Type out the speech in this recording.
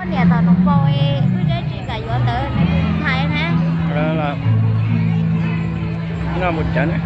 Niam tom Noo Pau, wb zeb tsis kam yuav ntawd, nws tus ntxhais na. Noj mus cawv na.